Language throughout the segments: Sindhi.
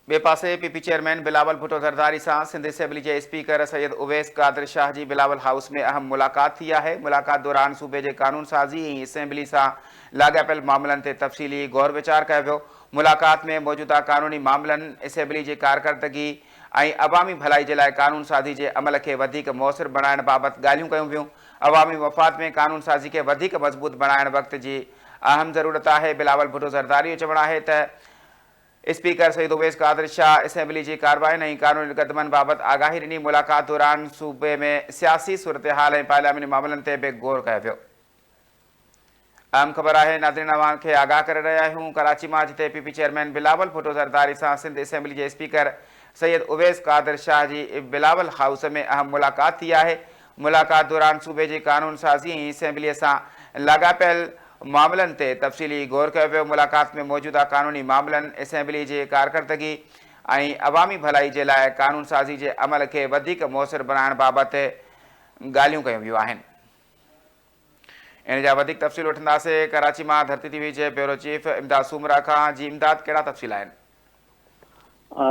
ٻئي پاسي P P chairman Bilawal Bhutto Zardari سان سنڌ اسيمبلي جي اسپيڪر سيد اويس قادر شاهه جي بلاول هائوس ۾ اهم ملاقات ٿي آهي، ملاقات دوران صوبي جي قانون سازي ۽ اسيمبلي سان لاڳاپيل معاملن تي تفصيلي غور ويچار ڪيو ويو، ملاقات ۾ موجوده قانوني معاملن، اسيمبلي جي ڪارڪردگي ۽ عوامي ڀلائي جي لاء قانون سازي جي عمل کي وڌيڪ موثر بڻائڻ بابت ڳالهيون ڪيون ويون، عوامي مفاد ۾ قانون سازي کي وڌيڪ مضبوط بڻائڻ وقت جي اهم ضرورت آهي، بلاول ڀٽو زرداري جو چوڻ آهي ته اسپيڪر سيد اويس قادر شاهه اسيمبلي جي ڪاررواين ۽ قانوني قدمن بابت آگاهي ڏني، ملاقات دوران صوبي ۾ سياسي صورتحال ۽ پارلياماني معاملن تي به غور ڪيو ويو. اهم خبر آهي ناظرين اوهان کي آگاهه ڪري رهيا آهيون ڪراچي مان جتي P P chairman Bilawal Bhutto Zardari سان سنڌ اسيمبلي جي اسپيڪر سيد اويس قادر شاهه جي بلاول هائوس ۾ اهم ملاقات ٿي آهي ملاقات دوران صوبي جي قانون سازي ۽ اسيمبليء سان لاڳاپيل معاملن تي تفصيلي غور ڪيو ويو. ملاقات ۾ موجوده قانوني معاملن، اسيمبلي جي ڪارڪردگي ۽ عوامي ڀلائي جي لاء قانون سازي جي عمل کي وڌيڪ موثر بڻائڻ بابت ڳالهيون ڪيون ويون آهن. ان جا وڌيڪ تفصيل وٺنداسين ڪراچي مان ڌرتي ٽي وي جي بيورو چيف امداد سومرا کان. جي امداد ڪهڙا تفصيل آهن؟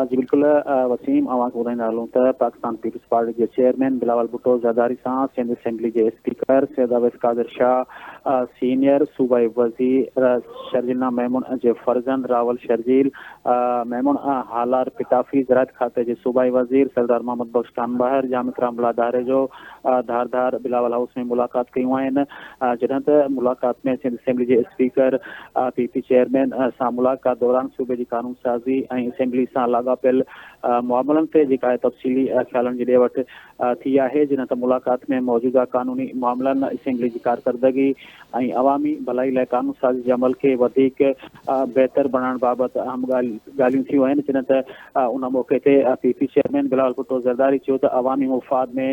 جي بلڪل وسيم اوهان کي ٻڌائيندا هلون ته پاڪستان پيپلز پارٽي جي چيئرمين بلاول ڀٽو زرداري سان سنڌ اسيمبلي جي اسپيڪر سيد اويس قادر شاهه سينيئر صوبائي وزير شرجيلا ميمڻ جي فرزند راول شرجيل ميمڻ هالار پتافي زراعت کاتي جي صوبائي وزير سردار محمد بخش خانباهر ڄام اڪرام الله ڌاريجو ڌار ڌار بلاول هائوس ۾ ملاقات ڪيون آهن جڏهن ته ملاقات ۾ سنڌ اسيمبلي جي اسپيڪر پي پي چيئرمين سان ملاقات دوران صوبي جي قانون سازي ۽ اسيمبلي سان لاڳاپيل معاملن تي جيڪا آهي تفصيلي خيالن جي ڏي وٺ ٿي آهي جڏهن ته ملاقات ۾ موجوده قانوني معاملن، اسيمبلي جي ڪارڪردگي ۽ عوامي ڀلائي لاء قانون سازي جي عمل کي وڌيڪ بهتر بڻائڻ بابت اهم ڳالهيون ٿيون آهن جڏهن ته ان موقعي تي P P chairman Bilawal Bhutto Zardari چيو ته عوامي مفاد ۾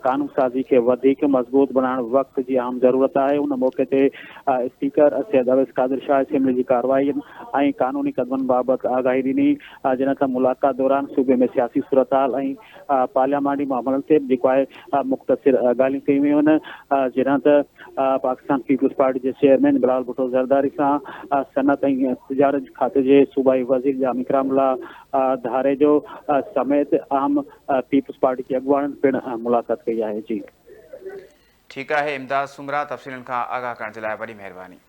قانون سازي کي وڌيڪ مضبوط بڻائڻ وقت جي اهم ضرورت آهي. ان موقعي تي اسپيڪر سيد اويس قادر شاهه اسيمبلي جي ڪارروائين ۽ قانوني قدمن بابت آگاهي ڏني، جڏهن ته ملاقات دوران صوبي ۾ سياسي صورتحال ۽ پارلياماني معاملن تي به جيڪو آهي مختصر ڳالهيون ڪيون ويون آهن، جڏهن ته پاڪستان پيپلز پارٽي جي چيئرمين بلاول ڀٽو زرداري سان صنعت ۽ تجارت کاتي جي صوبائي وزير ڄام اڪرام الله ڌاريجو سميت اهم پيپلز پارٽي جي اڳواڻن پڻ ملاقات ڪئي آهي جي. ٺيڪ آهي امداد سومرا تفصيلن کان آگاهه ڪرڻ جي لاء وڏي مهرباني.